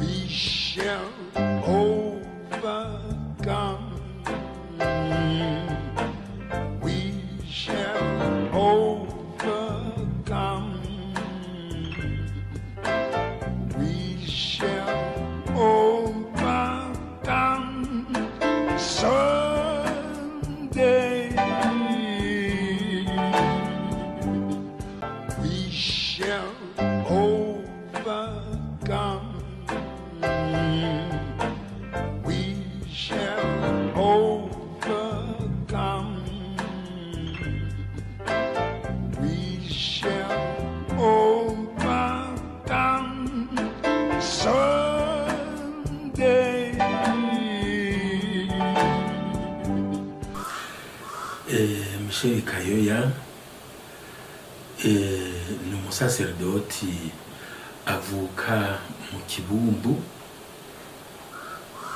We shall overcome. We shall overcome. We shall overcome someday. We shall overcome. We shall overcome. We shall overcome someday. Michel Kayoya ni umusaserdoti avuka mu Kibumbu,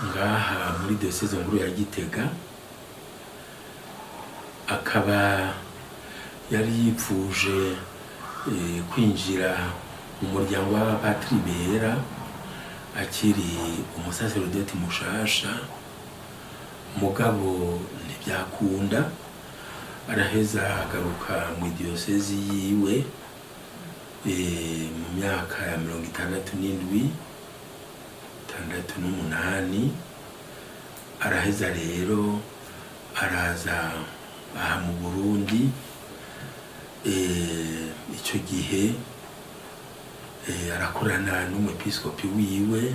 ngaha muri diyoseze nkuru ya Gitega, akaba yari yipfuje kwinjira mu muryango w'abapatiri bera akiri umusaserdoti mushasha, mugabo ntibyakunda. Araheza agaruka mu diyosezi yiwe mu myaka ya 67, 68. Araheza rero araza aha mu Burundi. Icyo gihe arakorana n'umwepiskopi wiwe,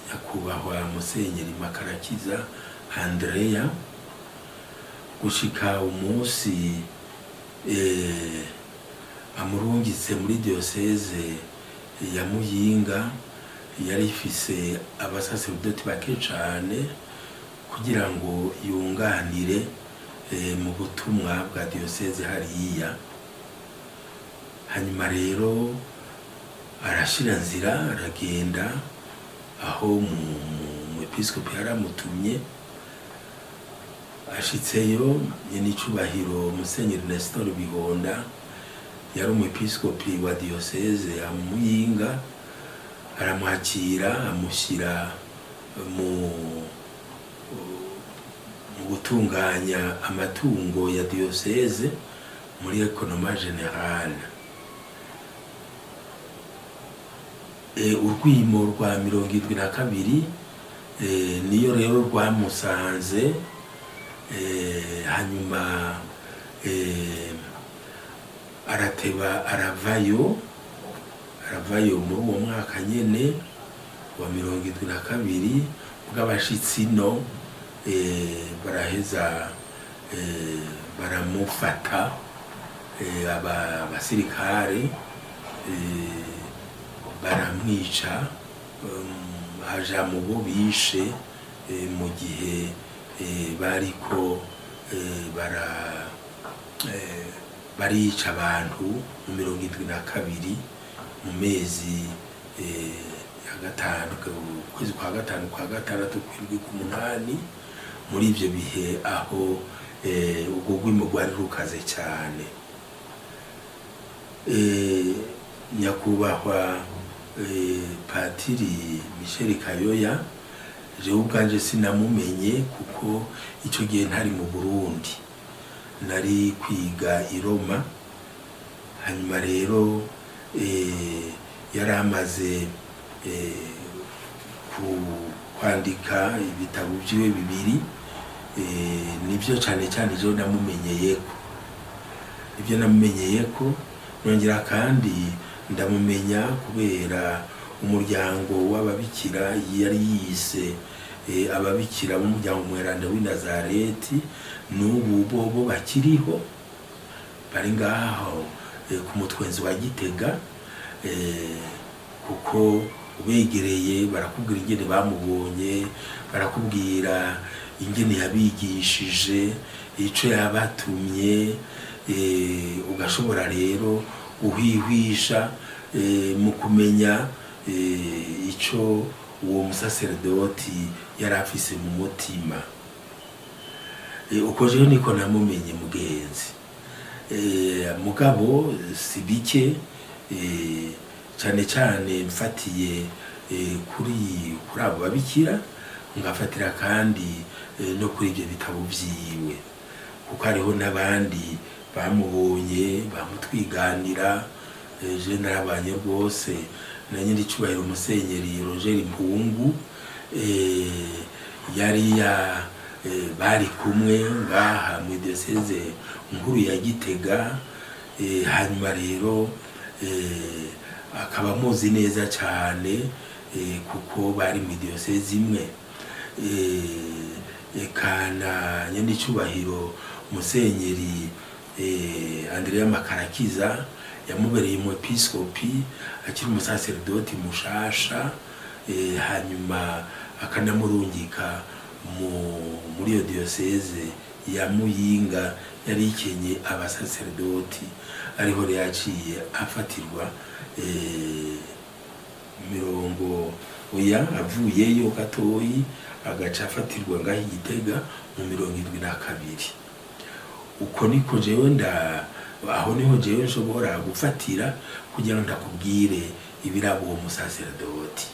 nyakubahwa Musenyeri Makarakiza Andrea, gushika umunsi amurungitse muri diyoseze ya Muyinga, yari ifise abasaserdoti bake cane, kugira ngo yunganire mu butumwa bwa diyoseze hariya. Hanyuma rero arashira nzira, aragenda aho mu episkopi yaramutumye. Ashitseyo, nyenicubahiro Musenyeri Nestor Bihonda yari umwepiskopi wa diyoseze ya Muyinga, aramwakira, amushyira mu gutunganya amatungo ya diyoseze muri économat général. Urwimo rwa 72 niyo rero rwamusanze. Hanyuma arateba aravayo muri uwo mwaka nyene wa 72 bw'abashitsi no baraheza baramufata, abasirikare baramwica, aja mu bo bishe mu gihe bariko barica abantu mu 72, mu mezi ya gatanu, ukwezi kwa gatanu, kwa gatandatu, kw'indwi, k'umunani, muri ivyo bihe aho urwo rwimo rwari rukaze cyane. Nyakubahwa Patiri Michel Kayoya, jewe ubwanje sinamumenye kuko ico gihe ntari mu Burundi, nari kwiga i Roma. Hanyuma rero yari amaze kwandika ibitabo vyiwe bibiri, nivyo cane cane jewe namumenyeyeko, ibyo namumenyeyeko. Nongera kandi ndamumenya kubera umuryango w'ababikira yari yise Ababikira b'Umuryango Mweranda w'i Nazareti, n'ubu bobo bakiriho, bari ngaho ku mutwenzi wa Gitega, kuko ubegereye barakubwira ingene bamubonye, barakubwira ingene yabigishije, ico yabatumye, ugashobora rero guhwihwisha mu kumenya ico uwo musaserdoti yari afise mu mutima. Uko jewe niko namumenye, mugenzi. Mugabo si bike. Cyane cyane mfatiye kuri abo babikira, ngafatira kandi no kuri ibyo bitabo vyiwe, kuko hariho n'abandi bamubonye bamutwiganira. Je narabanye rwose na nyir'icyubahiro Musenyeri Roger Mpungu, yari ya bari kumwe ngaha mu diyoseze nkuru ya Gitega. Hanyuma rero akaba amuzi neza cyane, kuko bari mu diyoseze imwe. Eka na nyir'icyubahiro Musenyeri Andrea Makarakiza yamubereye umwepiskopi akiri umusaseridoti mushasha, hanyuma akanamurungika muri iyo diyoseze ya Muyinga yari ikenye abasaseridoti, ariho rero yaciye afatirwa mirongo oya avuyeyo gatoyi agaca afatirwa ngaho i Gitega mu 72. Uko niko jewe nda aho niho jewe nshobora gufatira kugira ngo ndakubwire ibiraba uwo musaseridoti.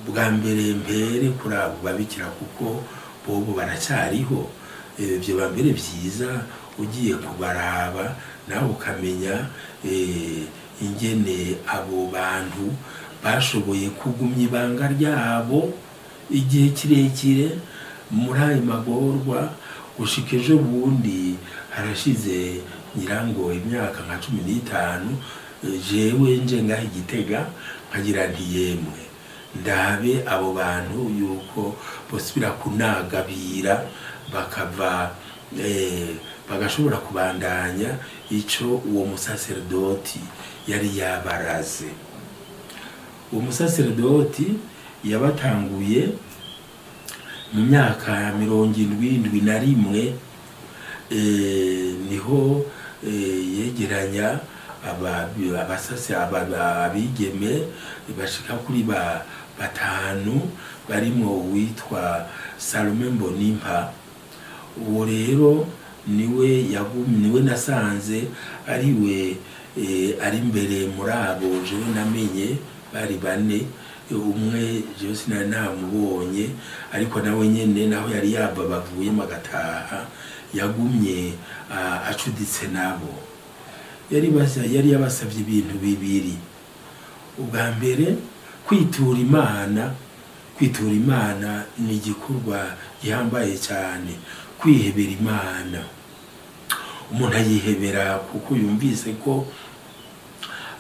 Bwa mbere mpere kuri abo babikira, kuko bobo baracyariho. Ibyo ba mbere byiza ugiye kubaraba nawe ukamenya ingene abo bantu bashoboye kugumya ibanga ryabo igihe kirekire muri ayo magorwa, gushika ejo bundi harashize nyirango imyaka nka 15. Jewe nje ngaho i Gitega nkagira nti: "Yemwe, ndabe abo bantu yuko bosubira kunagabira, bakava bagashobora kubandanya ico uwo musaseredoti yari yabaraze." Uwo musaseredoti yabatanguye mu myaka 71, niho yegeranya abasase abigeme bashika kuri batanu, barimo uwitwa Salome Mbonimpa. Uwo rero niwe yagumye, niwe nasanze ariwe ari imbere muri abo jewe namenye. Bari bane, umwe jewe sinari namubonye, ariko nawe nyene naho yari yava bavuyemo agataha, yagumye acuditse nabo. Yari yabasavye ibintu bibiri. Ubwa mbere, kwitura Imana. Kwitura Imana ni igikorwa gihambaye cyane. Kwihebera Imana, umuntu ayihebera kuko yumvise ko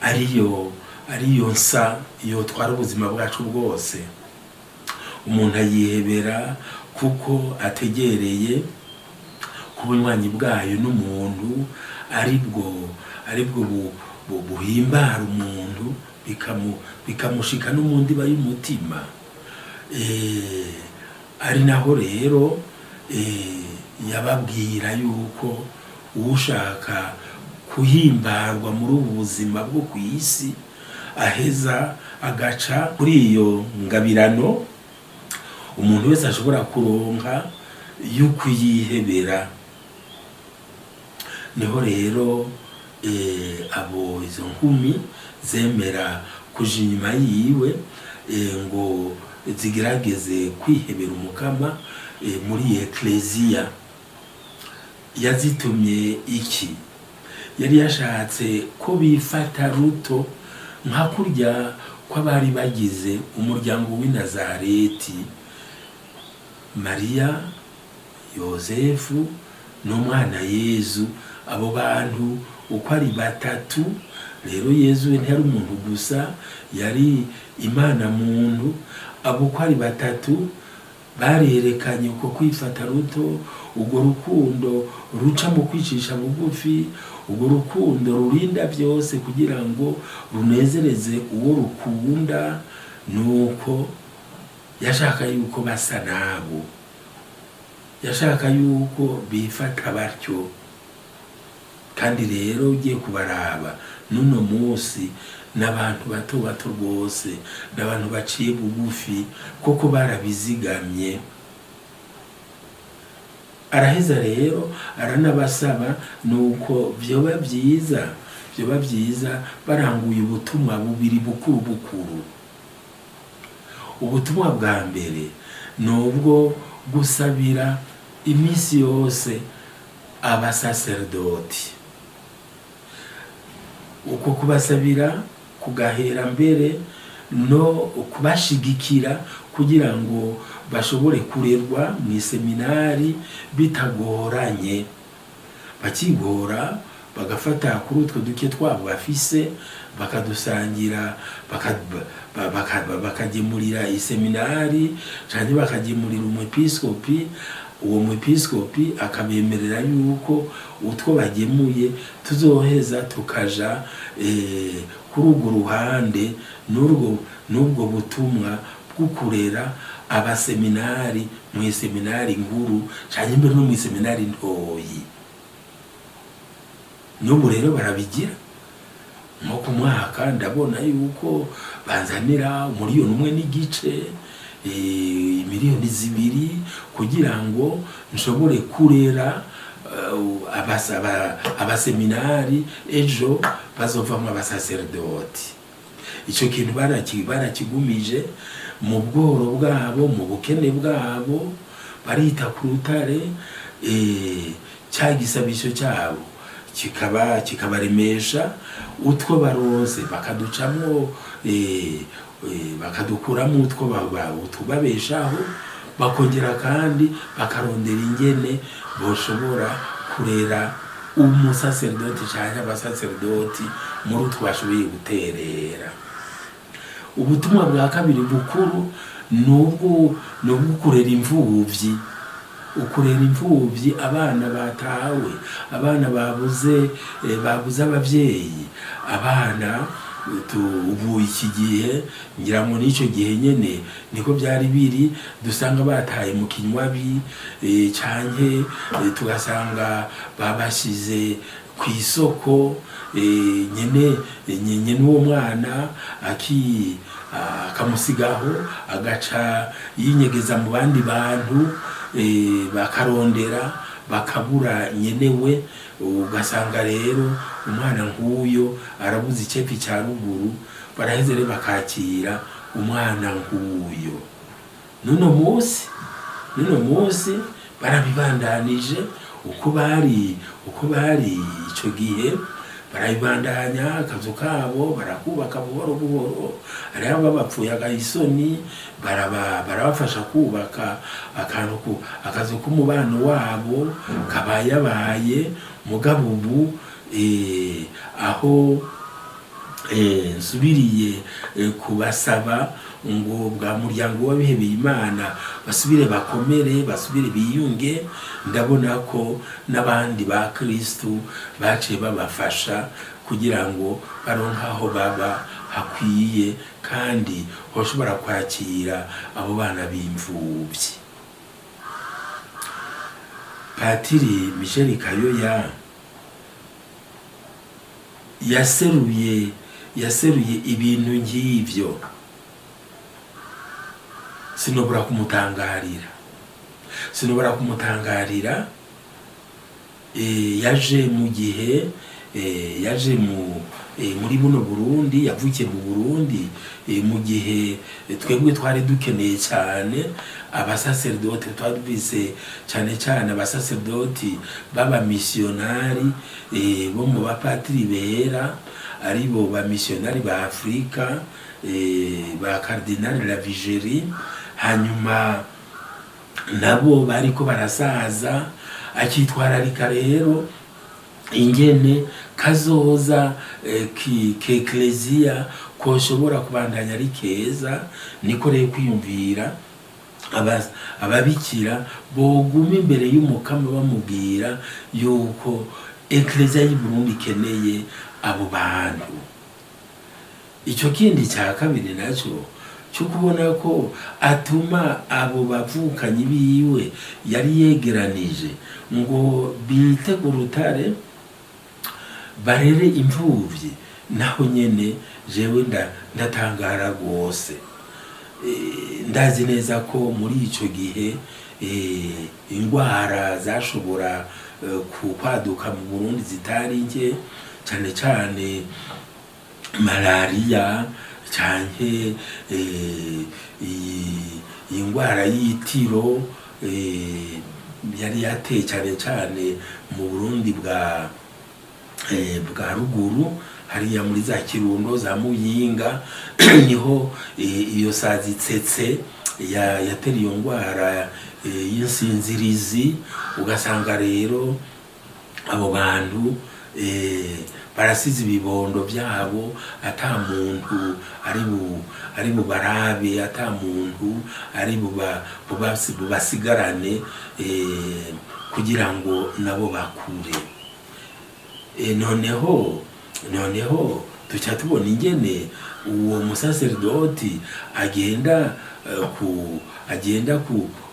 ariyo nsa yotwara ubuzima bwacu bwose. Umuntu ayihebera kuko ategereye ku bunywanyi bwayo n'umuntu aribwo buhimbara umuntu, bikamushika no mu ndiba y'umutima. Ari naho rero yababwira yuko ushaka kuhimbarwa muri ubu buzima bwo ku isi aheza agaca kuri iyo ngabirano umuntu wese ashobora kuronka yo kuyihebera. Niho rero abo izo nkumi zemera kuja inyuma yiwe, ngo zigerageze kwihebera Umukama muri ekleziya. Yazitumye iki? Yari yashatse ko bifata ruto nka kurya kw'abari bagize umuryango w'i Nazareti, Mariya, Yosefu n'umwana Yezu. Abo bantu uko ari batatu rero, Yezu we ntiyari umuntu gusa, yari Imana muntu. Abo uko ari batatu barerekanye uko kwifata ruto, urwo rukundo ruca mu kwicisha bugufi, urwo rukundo rurinda byose kugira ngo runezereze uwo rukunda. Nuko yashaka yuko basa nabo, yashaka yuko bifata batyo. Kandi rero ugiye kubaraba n'uno munsi, n'abantu bato bato rwose, n'abantu baciye bugufi, kuko barabizigamye. Araheza rero aranabasaba nuko vyoba byiza Vyoba vyiza baranguye ubutumwa bubiri bukuru bukuru. Ubutumwa bwa mbere ni ubwo gusabira iminsi yose abasaserdoti, uko kubasabira kugahera mbere no kubashigikira kugira ngo bashobore kurerwa mu iseminari bitagoranye, bakigora bagafata kuri utwo duke twabo bafise, bakadusangira, bakagemurira iseminari canke bakagemurira umwepiskopi. Uwo mwepiskopi akabemerera yuko utwo bagemuye tuzoheza tukaja kuri urwo ruhande n'ubwo butumwa bwo kurera abaseminari mu iseminari nkuru canke mbere no mu iseminari ntoyi. N'ubu rero barabigira. Nko ku mwaka ndabona yuko banzanira 1.5 miliyoni, 2 miliyoni, kugira ngo nshobore kurera abaseminari ejo bazovamwo abasaserdoti. Ico kintu barakigumije mu bworo bwabo, mu bukene bwabo, barita ku rutare, cya gisabisho cyabo kikaba kikabaremesha. Utwo baronse bakaducamwo, bakadukuramo utwo utubabeshaho, bakongera kandi bakarondera ingene boshobora kurera umusaserdoti canke abasaserdoti muri utwo bashoboye guterera. Ubutumwa bwa kabiri bukuru ni ubwo kurera imfuvyi, ukurera imfuvyi, abana batawe, abana babuze abavyeyi, abana ubu iki gihe, ngira ngo n'icyo gihe nyene niko byari biri, dusanga bataye mu kinywabi, canke tugasanga babashize ku isoko, nyene nyene uwo mwana akamusigaho, agaca yinyegeza mu bandi bantu, bakarondera bakabura nyenewe. Ugasanga rero umwana nk'uyo arabuze icepi cya ruguru. Baraheze rero bakakira umwana nk'uyo. N'uno munsi barabibandanije uko bari ico gihe, barabibandanya. Akazu kabo barakubaka buhoro buhoro. Hariho abapfuye agahisoni, barabafasha kubaka akantu akazu k'umubano wabo kabayabaye. Mugabo ubu aho nsubiriye kubasaba ngo bwa muryango w'abihebeye Imana basubire bakomere, basubire biyunge, ndabona ko n'abandi ba Kristu baciye babafasha kugira ngo baronke aho baba hakwiye kandi bashobora kwakira abo bana b'imfubyi. Patiri Michel Kayoya yaseruye ibintu nk'ivyo, sinobora kumutangarira, sinobora kumutangarira. Yaje mu gihe yaje muri buno Burundi, yavukiye mu Burundi mu gihe twebwe twari dukeneye cyane abasaserdoti. Twari dufise cyane cyane abasaserdoti b'abamisiyonari bo mu bapatiri bera, aribo bamisiyonari ba Afurika, ba Cardinal Lavigerie. Hanyuma nabo bariko barasaza. Akitwararika rero ingene kazoza k'ekleziya koshobora kubandanya ari keza. Niko rero kwiyumvira ababikira boguma imbere y'Umukama bamubwira yuko ekleziya y'u Burundi ikeneye abo bantu. Icyo kindi cya kabiri nacyo cyo kubona ko atuma abo bavukanyi biwe yari yegeranije ngo bite ku rutare, barere imfuvyi, naho nyene jewe ndatangara rwose. Ndazi neza ko muri ico gihe ingwara zashobora kwaduka mu Burundi zitari nke. Cyane cyane malariya canke iyi ndwara y'itiro yari yateye cyane cyane mu Burundi bwa ruguru, hariya muri za Kirundo, za Muyinga, niho iyo sazi tsetse yatera iyo ndwara y'insinzirizi. Ugasanga rero abo bantu barasize ibibondo byabo, ata muntu ari bubarabe, ata muntu ari bubasigarane kugira ngo nabo bakure. Noneho tuca tubona ingene uwo musaserdoti agenda ku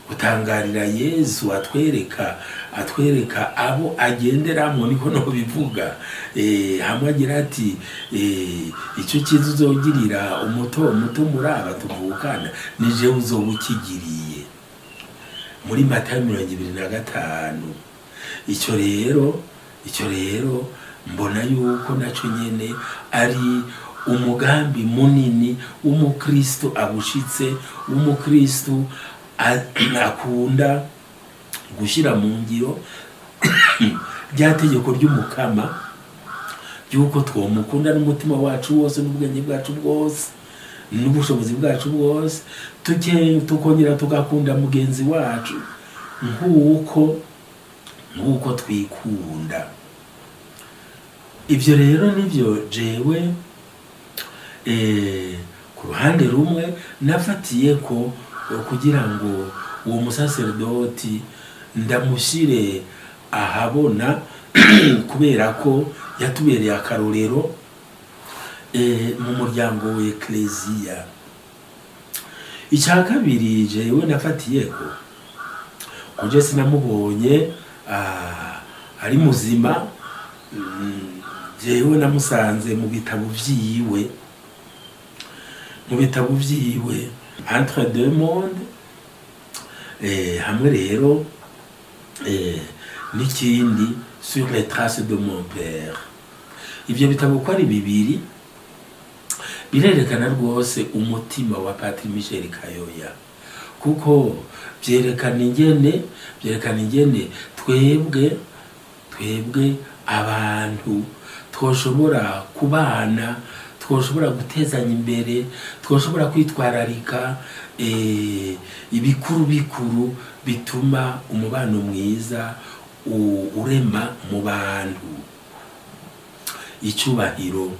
gutangarira Yezu, atwereka abo agenderamo, niko no bivuga. Hamwe agira ati: "Icyo cyiza uzogirira umuto muto muri aba tuvukana, ni jewe uzoba ukigiriye", muri Matayo 25. Icyo rero mbona yuko nacyo nyene ari umugambi munini w'umukristo abushitse, w'umukristo akunda gushyira mu ngiro rya tegeko ry'Umukama ry'uko twomukunda n'umutima wacu wose, n'ubwenge bwacu bwose, n'ubushobozi bwacu bwose, tukongera tugakunda mugenzi wacu nk'uko twikunda. Ibyo rero nibyo jewe ku ruhande rumwe nafatiye ko kugira ngo uwo musaserdoti ndamushyire ahabona, kubera ko yatubereye akarorero mu muryango wa Ekleziya. Icya kabiri jewe nafatiye ko kuje, sinamubonye ari muzima. Jewe namusanze mu bitabo vyiwe Entre deux mondes, hamwe rero n'ikindi Sur les traces de mon père. Ivyo bitabo uko ari bibiri birerekana rwose umutima wa Patri Michel Kayoya, kuko byerekana ingene twebwe abantu twoshobora kubana, twoshobora gutezanya imbere, twoshobora kwitwararika ibikuru bikuru bituma umubano mwiza urema mu bantu: icyubahiro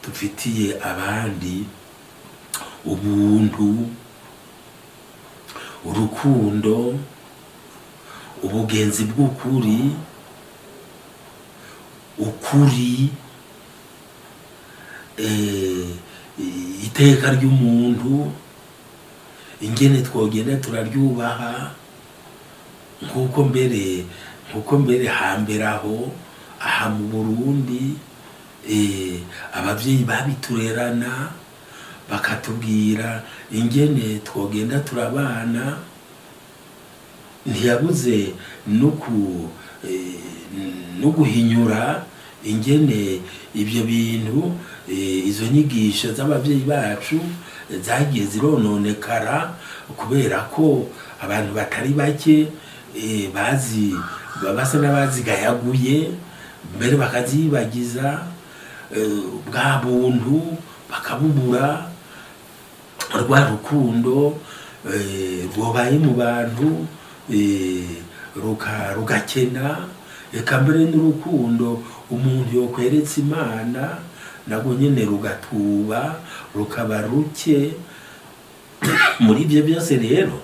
dufitiye abandi, ubuntu, urukundo, ubugenzi bw'ukuri, ukuri, iteka ry'umuntu, ingene twogenda turaryubaha, nk'uko mbere hambere aho aha mu Burundi abavyeyi babiturerana, bakatubwira ingene twogenda turabana. Ntiyabuze no guhinyura ingene ibyo bintu, izo nyigisho z'abavyeyi bacu zagiye zirononekara, kubera ko abantu batari bake bazi basa n'abazigayaguye, mbere bakazibagiza, bwa buntu bakabubura, rwa rukundo rwobaye mu bantu rugakena, eka mbere n'urukundo umuntu yokweretse Imana nabwo nyene rugatuba, rukaba ruke. Muri ibyo byose rero,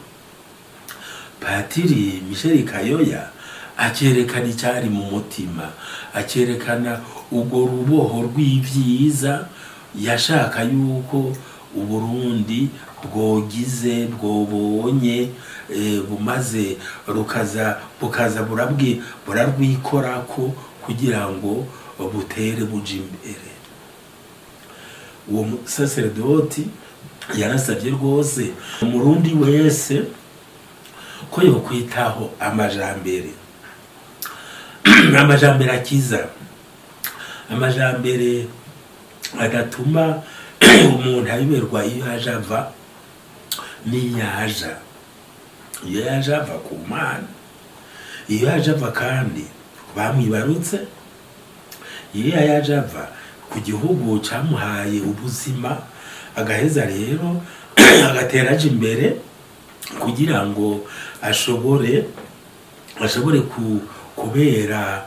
Patiri Michel Kayoya akerekana icyari mu mutima, akerekana urwo ruboho rw'ibyiza yashaka yuko Uburundi bwogize, bwobonye, bumaze rukaza bukaza burarwikorako kugira ngo butere buja imbere. Uwo musaseredoti yarasabye rwose Umurundi wese ko yokwitaho amajambere, amajambere akiza. Amajambere adatuma umuntu ayoberwa iyo aje ava n'iyo aja, iyo yaje ava ku Mana, iyo yaje ava kandi bamwibarutse, iyo yaje ava ku gihugu cyamuhaye ubuzima, agaheza rero agatera aja imbere kugira ngo ashobore kubera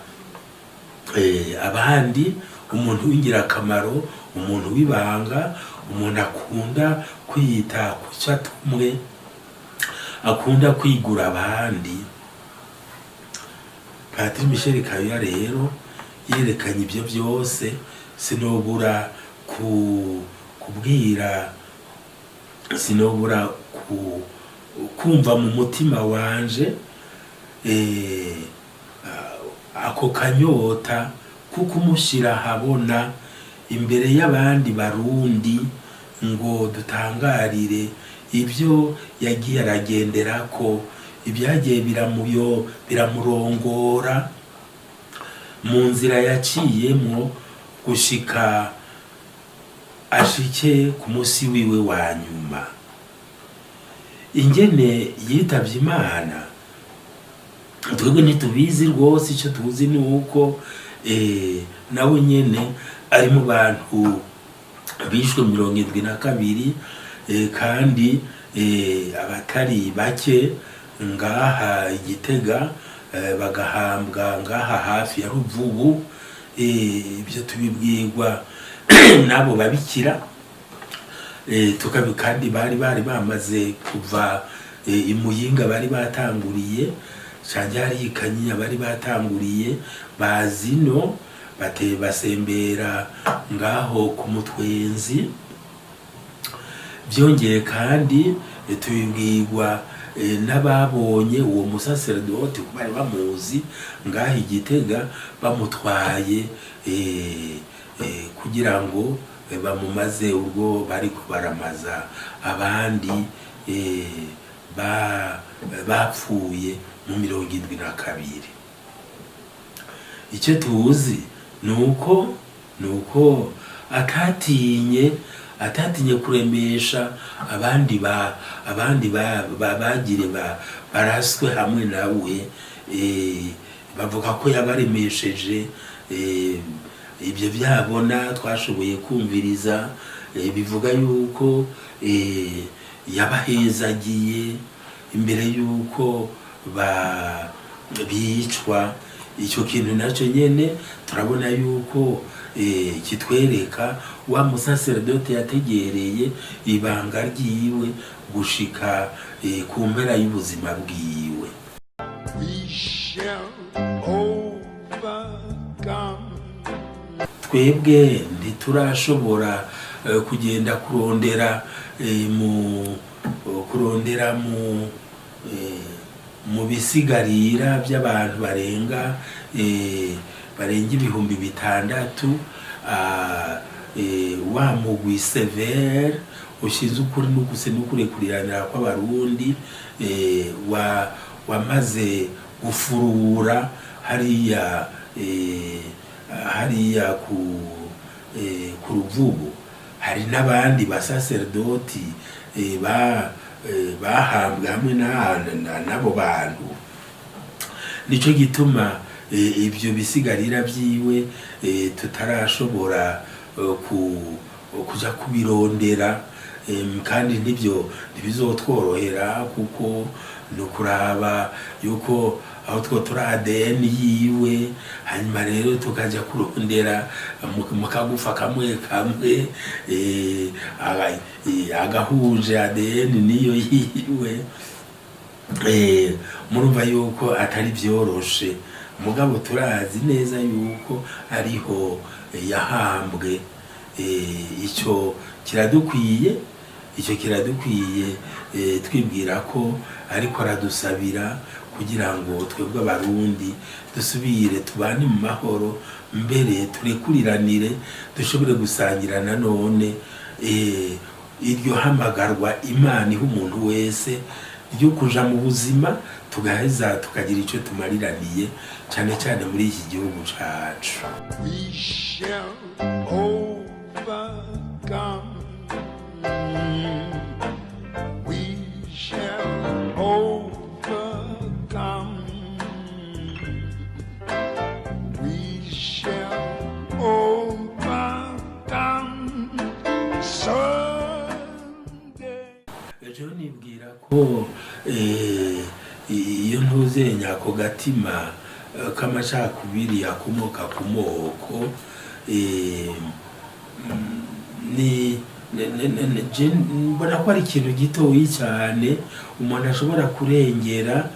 abandi umuntu w'ingirakamaro, umuntu w'ibanga, umuntu akunda kwita ku cyo atumwe, akunda kwigura abandi. Patiri Michel Kayoya rero yerekanye ibyo byose. Sinobura kubwira, sinobura kumva mu mutima wanje ako kanyota ko kumushyira ahabona imbere y'abandi Barundi ngo dutangarire ibyo yagiye aragendera ko, ibyagiye biramurongora mu nzira yaciyemo gushika ashike ku munsi wiwe wa nyuma. Ingene yitavye Imana twebwe ntitubizi rwose. Icyo tuzi ni uko nawe nyene ari mu bantu bishwe 72, kandi abatari bake ngaha i Gitega bagahambwa ngaha hafi ya Ruvubu. Ibyo tubibwirwa n'abo babikira, tukabi kandi bari bamaze kuva i Muyinga, bari batanguriye canke hari i Kanyinya, bari batanguriye bazino bate basembera ngaho ku Mutwenzi. Byongeye kandi tubibwirwa n'ababonye uwo musaseredoti, ko bari bamuzi ngaho i Gitega, bamutwaye kugira ngo bamumaze ubwo bariko baramaza abandi bapfuye mu 72. Icyo tuzi ni uko atatinye kuremesha abandi bagire baraswe hamwe nawe. Bavuga ko yabaremesheje. Ibyo byabona twashoboye kumviriza bivuga yuko yabahezagiye imbere yuko bicwa. Icyo kintu nacyo nyene turabona yuko kitwereka wa musaseredoti yategereye ibanga ryiwe gushika ku mpera y'ubuzima bwiwe. We shall overcome. Twebwe ntiturashobora kugenda kurondera mu bisigarira by'abantu barenga 6000. Wa mugwi CVR ushinzwe ukuri n'uguse n'ukurekuriranira kw'Abarundi wamaze gufurura hariya ku Ruvubu, hari n'abandi basaserdoti bahambwe hamwe n'abo bantu. Nico gituma ibyo bisigarira vyiwe tutarashobora kuja kubirondera, kandi ntibizotworohera, kuko ni ukuraba yuko aho two turi ADN yiwe, hanyuma rero tukaja kurondera mu kagufa kamwe kamwe agahuje ADN niyo yiwe. Murumva yuko atari vyoroshe, mugabo turazi neza yuko ariho yahambwe. Ico kiradukwiye, icyo kiradukwiye, twibwira ko ariko aradusabira kugira ngo twebwe Abarundi dusubire tubane mu mahoro, mbere turekuriranire, dushobore gusangira nanone iryo hamagarwa Imana iha umuntu wese ryo kuja mu buzima. Tugaheza tukagira icyo tumariraniye, cyane cyane muri iki gihugu cacu. We shall overcome. We shall overcome. We shall overcome someday. Ejo nibwira ko iyo ntuzenya ako gatima k'amacakubiri akomoka ku moko, ni je mbona ko ari ikintu gitoyi cyane umuntu ashobora kurengera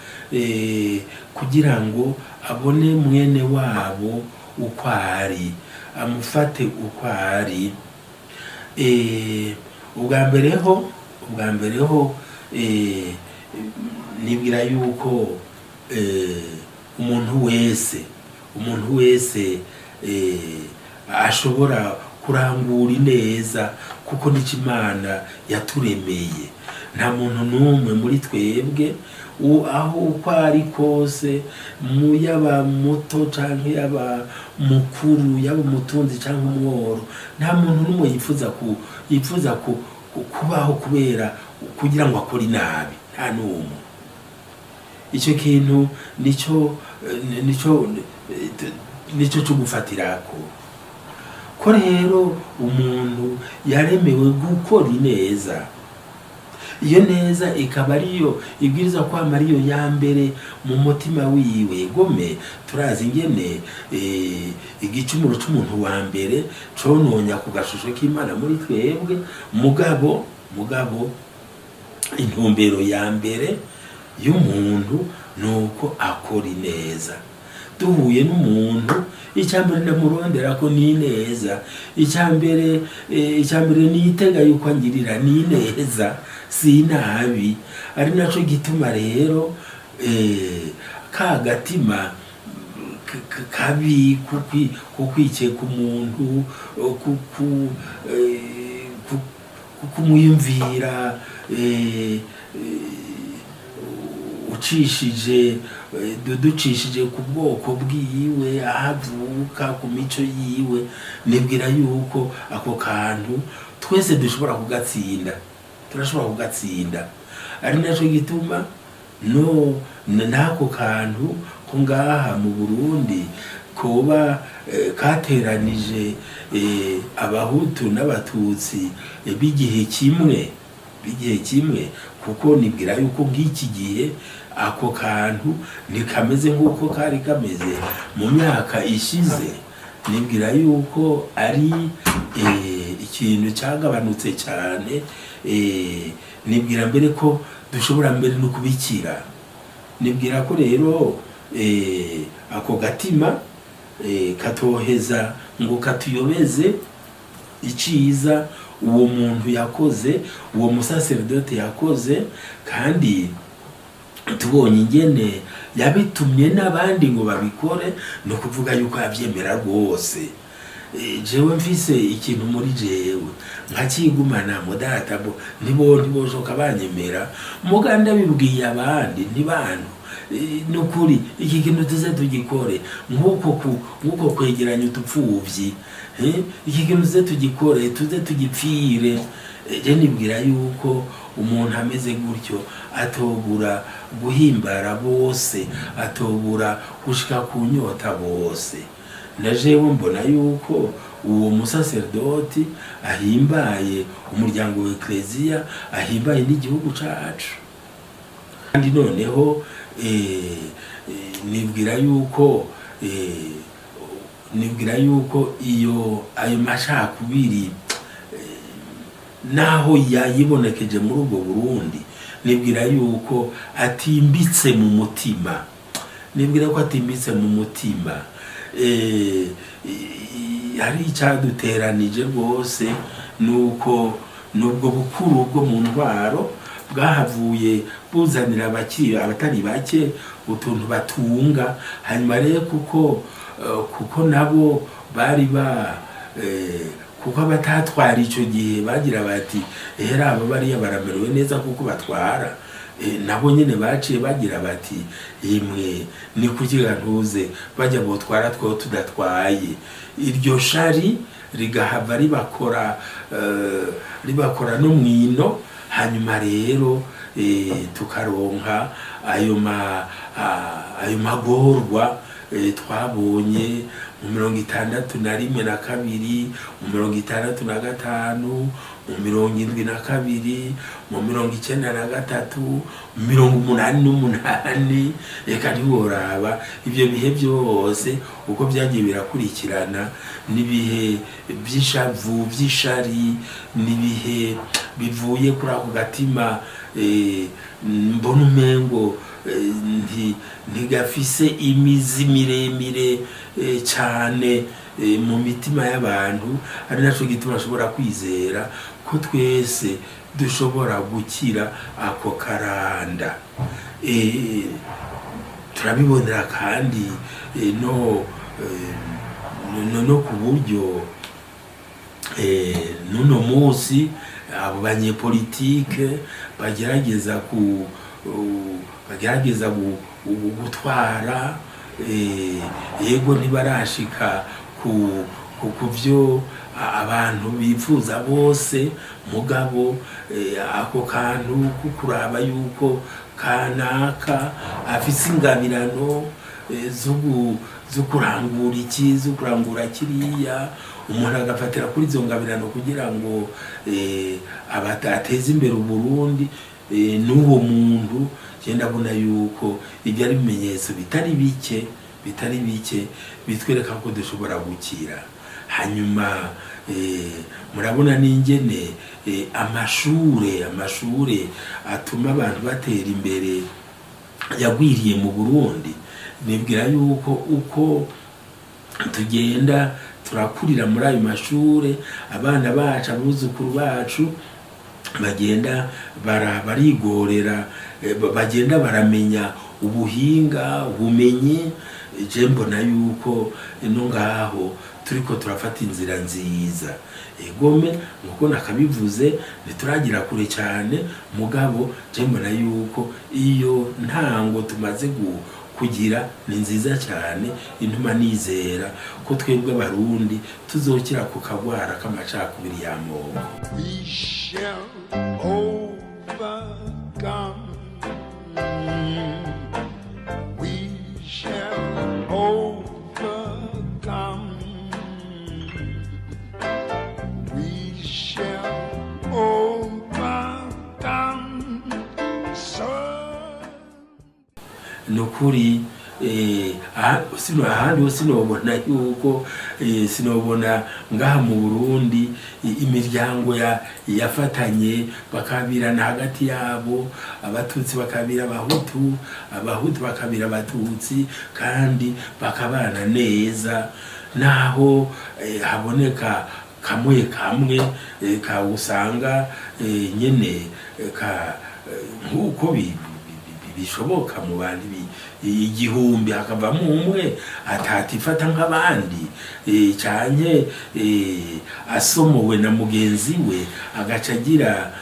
kugira ngo abone mwene wabo uko ari, amufate uko ari. Ubwa mbere ho nibwira yuko umuntu wese ashobora kurangura ineza, kuko nicyo Imana yaturemeye. Nta muntu n'umwe muri twebwe, aho uko ari kose, mu yaba muto canke yaba mukuru, yaba umutunzi canke umworo, nta muntu n'umwe yifuza kubaho kubera kugira ngo akore inabi, nta n'umwe. Icyo kintu nico cyo gufatirako ko rero umuntu yaremewe gukora ineza, iyo neza ikaba ariyo ibwiriza kwama ariyo ya mbere mu mutima wiwe. Gome turazi ingene igicumuro c'umuntu wa mbere cononya ku gashusho k'Imana muri twebwe. Mugabo intumbero ya mbere y'umuntu ni uko akora ineza. Duhuye n'umuntu, icyambere ndamurondera ko ni ineza. Icyambere nitega yuko angirira ni ineza, si inabi. Ari naco gituma rero ka gatima kabi kukwikeka umuntu, kukumwiyumvira ucishije ducishije ku bwoko bwiwe, aho avuka, ku mico yiwe, nibwira yuko ako kantu twese dushobora kugatsinda, turashobora kugatsinda. Ari naco gituma no n'ako kantu ko ngaha mu Burundi koba kateranije Abahutu n'Abatutsi b'igihe kimwe, kuko nibwira yuko nk'iki gihe ako kantu ntikameze nk'uko kari kameze mu myaka ishize. Nibwira yuko ari ikintu cyagabanutse cyane. Nibwira mbere ko dushobora mbere no kubikira. Nibwira ko rero ako gatima katoheza ngo katuyobeze iciza uwo muntu yakoze, uwo musaseredoti yakoze, kandi tubonye ingene yabitumye n'abandi ngo babikore, ni ukuvuga yuko yabyemera rwose. Jewe mfise ikintu muri jewe nkakigumana, mudata bo ntiboshoka banyemera, muga ndabibwiye abandi ntibantu. Nukuri iki kintu tuze tugikore nk'uko kwegeranya utupfuvyi, iki kintu tuze tugikore, tuze tugipfire. Je nibwira yuko umuntu ameze gutyo atobura guhimbara bose, atobura gushika ku nyota bose. Na jewe mbona yuko uwo musaserdoti ahimbaye umuryango wa Ekleziya, ahimbaye n'igihugu cacu. Kandi noneho nibwira yuko iyo ayo macakubiri naho yayibonekeje muri ubwo Burundi, nibwira yuko atimbitse mu mutima, nibwira ko atimbitse mu mutima. Hari icyaduteranije rwose, nuko nubwo bukuru bwo mu ntwaro bwahavuye buzanira abakiri abatari bake utuntu batunga. Hanyuma rero kuko nabo bari ba kuko abatatwara icyo gihe bagira bati: "Ehera, aba bariya baramerewe neza kuko batwara." Nabo nyene baciye bagira bati: "Imwe ni kugira ntuze bajya botwara two tudatwaye." Iryo shari rigahava ribakora no mwino. Hanyuma rero tukaronka ayo magorwa twabonye mu 61 na 2, mu 65, mu 72, mu 93, mu 88, reka ntiworaba ibyo bihe byose uko byagiye birakurikirana. N'ibihe by'ishavu, by'ishari, n'ibihe bivuye kuri ako gatima mbona umengo ntigafise imizi miremire cyane mu mitima y'abantu. Ari naco gituma ashobora kwizera ko twese dushobora gukira ako karanda. Turabibonera kandi no ku buryo n'uno munsi abo banyepolitike bagerageza gutwara. Yego, ntibarashika ku byo abantu bifuza bose, mugabo ako kantu ko kuraba yuko kanaka afise ingabirano zo kurangura iki, zo kurangura kiriya, umuntu agafatira kuri izo ngabirano kugira ngo ateze imbere Uburundi n'uwo muntu. Je ndabona yuko ibyo ari ibimenyetso bitari bike bitwereka ko dushobora gukira. Hanyuma murabona n'ingene amashure atuma abantu batera imbere yagwiriye mu Burundi. Nibwira yuko uko tugenda turakurira muri ayo mashure, abana bacu, abuzukuru bacu bagenda barigorera, bagenda baramenya ubuhinga, ubumenyi. Je mbona yuko no ngaho turiko turafata inzira nziza. Egome, nkuko nakabivuze, ntituragira kure cyane, mugabo je mbona yuko iyo ntango tumaze kugira ni nziza cyane, intuma nizera ko twebwe Abarundi tuzokira ku kagwara k'amacakubiri y'amoko. We shall overcome. We shall overcome. We shall overcome. So Ni ukuri, sino ahandi ho sinobona yuko sinobona ngaha mu Burundi imiryango yafatanye bakabirana hagati yabo, Abatutsi bakabira Abahutu, Abahutu bakabira Abatutsi, kandi bakabana neza, naho haboneka kamwe kamwe ka usanga nyene ka nk'uko bishoboka mu bantu 1000 hakavamo umwe atatifata nk'abandi, canke asomowe na mugenzi we agaca agira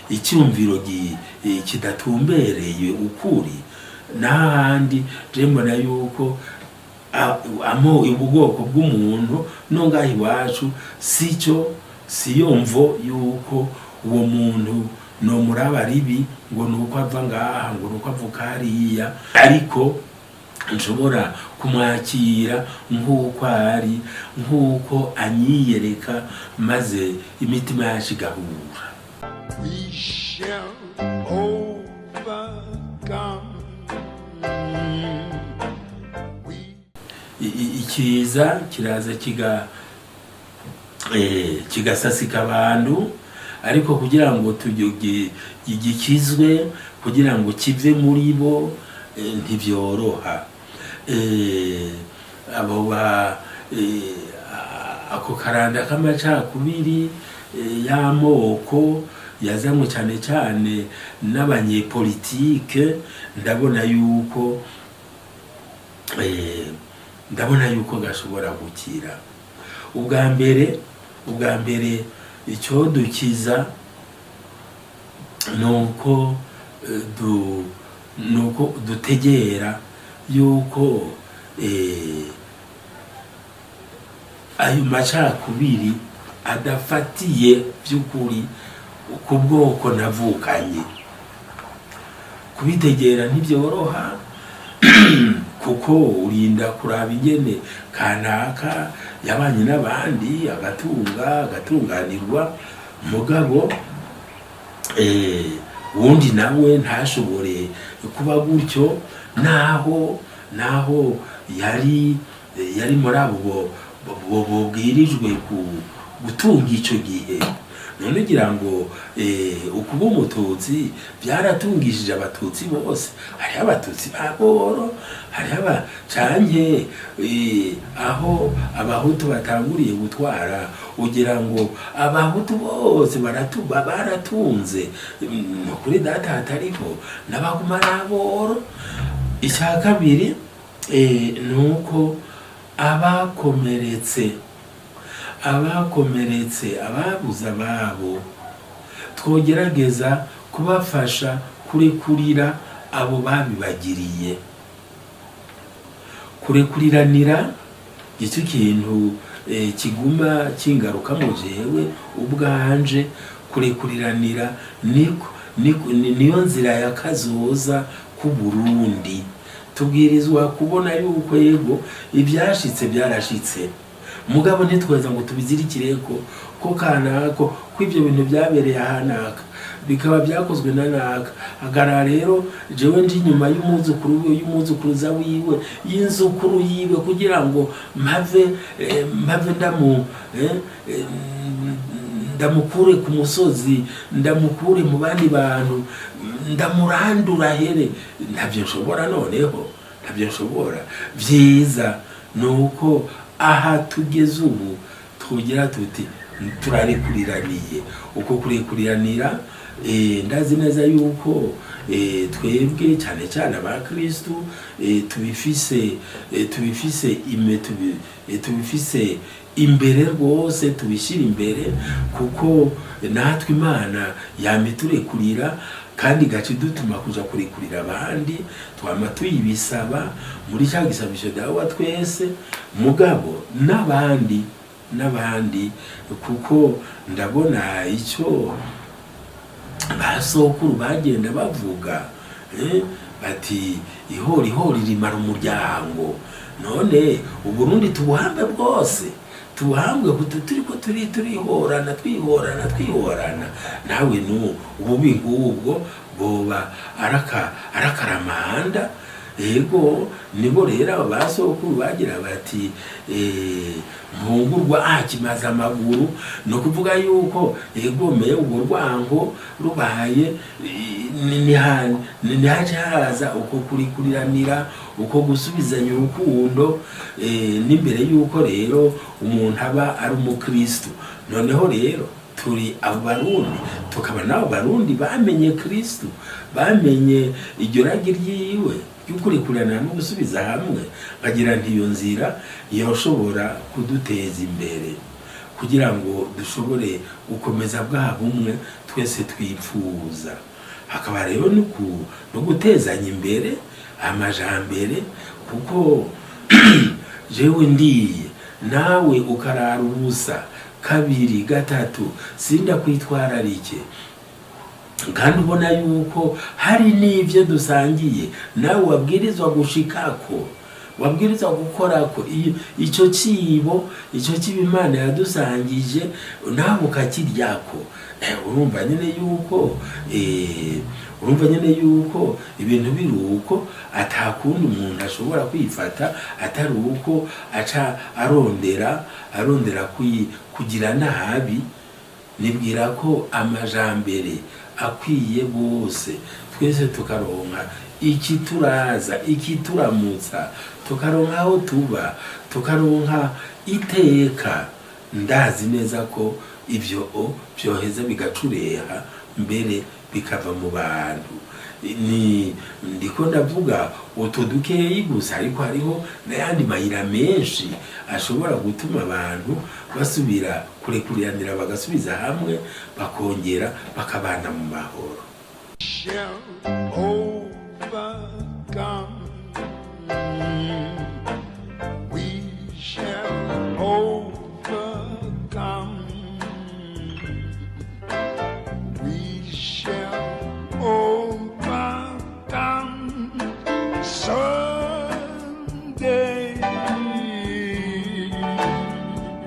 icyumviro kidatumbereye ukuri. N'ahandi je mbona yuko amo ubwoko bw'umuntu no ngaha iwacu sicyo, siyo mvo yuko uwo muntu nomuraba ribi ngo nuko ava ngaha, ngo nuko avuka hariya, ariko nshobora kumwakira nk'uko ari, nk'uko anyiyereka, maze imitima yacu igahura. We shall overcome. We Ikiza kiraza kigasasika abantu, ariko kugira ngo gikizwe, kugira ngo kive muri bo, ntivyoroha. Abo ba ako karanda k'amacakubiri y'amoko yazanywe cyane cyane n'abanyepolitike, ndabona yuko gashobora gukira. Ubwa mbere icyodukiza ni uko nuko dutegera yuko ayo macakubiri adafatiye by'ukuri ku bwoko navukanye. Kubitegera ntibyoroha, kuko urinda kuraba ingene kanaka yabanye n'abandi, agatunga, agatunganirwa, mugabo wundi nawe ntashobore kuba gutyo, naho yari muri abo bobwirijwe gutunga ico gihe. None ugira ngo ukuba umututsi byaratungishije abatutsi bose? Hariho abatutsi ba boro, hariho aba canke aho abahutu batanguriye gutwara, ugira ngo abahutu bose baratunze? Kuri data hatariho n'abaguma ari aboro. Icya kabiri ni uko abakomeretse, ababuze ababo, twogerageza kubafasha kurekurira abo babibagiriye. Kurekuriranira icyo kintu kiguma kingaruka mu jewe ubwanje. Kurekuriranira niko niyo nzira ya kazoza k'u Burundi. Tubwirizwa kubona yuko yego, ibyashitse byarashitse, mugabo ntitweza ngo tubizirikire ko kanako, ko ibyo bintu byabereye ahanaka, bikaba byakozwe na naka. Hagarara rero jewe ndi inyuma y'umwuzukuru wiwe, y'umwuzukuruza wiwe, y'inzukuru yiwe, kugira ngo mpave ndamukure ku musozi, ndamukure mu bandi bantu, ndamurandura here. Ntabyo nshobora. Noneho ntabyo nshobora. Byiza ni uko aha tugeze ubu tugira tuti turarekuriraniye. Uko kurekuriranira, ndazi neza yuko twebwe cyane cyane abakristu tubifise imbere rwose, tubishyira imbere, kuko natwe Imana yama iturekurira kandi igaca idutuma kuja kurekurira abandi. Twama tuyibisaba muri cya gisabisho Dawe wa twese. Mugabo n'abandi, kuko ndabona icyo basokuru bagenda bavuga, bati ihori ihori rimara umuryango. None Uburundi tubuhambe bwose, tubuhambwe kutu turiko turihorana, twihorana, twihorana. Nawe nu ububi nk'ubwo boba arakaramanda. Ego, nibo rero aba basokuru bagira bati mpungurwa akimaza amaguru. Ni ukuvuga yuko egomeye urwo rwango rubaye, nihace haza uko kurikuriranira, uko gusubizanya urukundo, n'imbere yuko rero umuntu aba ari umukristo. Noneho rero turi abo Barundi, tukaba n'abo Barundi bamenye Kristo, bamenye iryo ragi ryiwe ry'ukurikurana no gusubiza hamwe. Nkagira nti iyo nzira yoshobora kuduteza imbere kugira ngo dushobore gukomeza bwa bumwe twese twipfuza. Hakaba rero no gutezanya imbere, amajambere, kuko jewe ndiye, nawe ukarara ubusa kabiri gatatu, sinda kwitwararike, kandi ubona yuko hari n'ibyo dusangiye, nawe wabwirizwa gushikako, wabwirizwa gukorako. Icyo cibo, icyo cibo Imana yadusangije, nawe ukakiryako. Urumva nyine yuko ibintu biri uko, atakundi umuntu ashobora kwifata atari uko aca arondera kugira nabi. Nibwira ko amajambere akwiye bose, twese tukaronka ikituraza, ikituramutsa, tukaronka aho tuba, tukaronka iteka. Ndazi neza ko ibyo byoheza bigacureha mbere bikava mu bantu. Ni ndiko ndavuga utu dukeyi gusa, ariko hariho n'ayandi mayira menshi ashobora gutuma abantu basubira kurekuriranira, bagasubiza hamwe, bakongera bakabana mu mahoro. Shall overcome. We shall overcome. We shall overcome someday.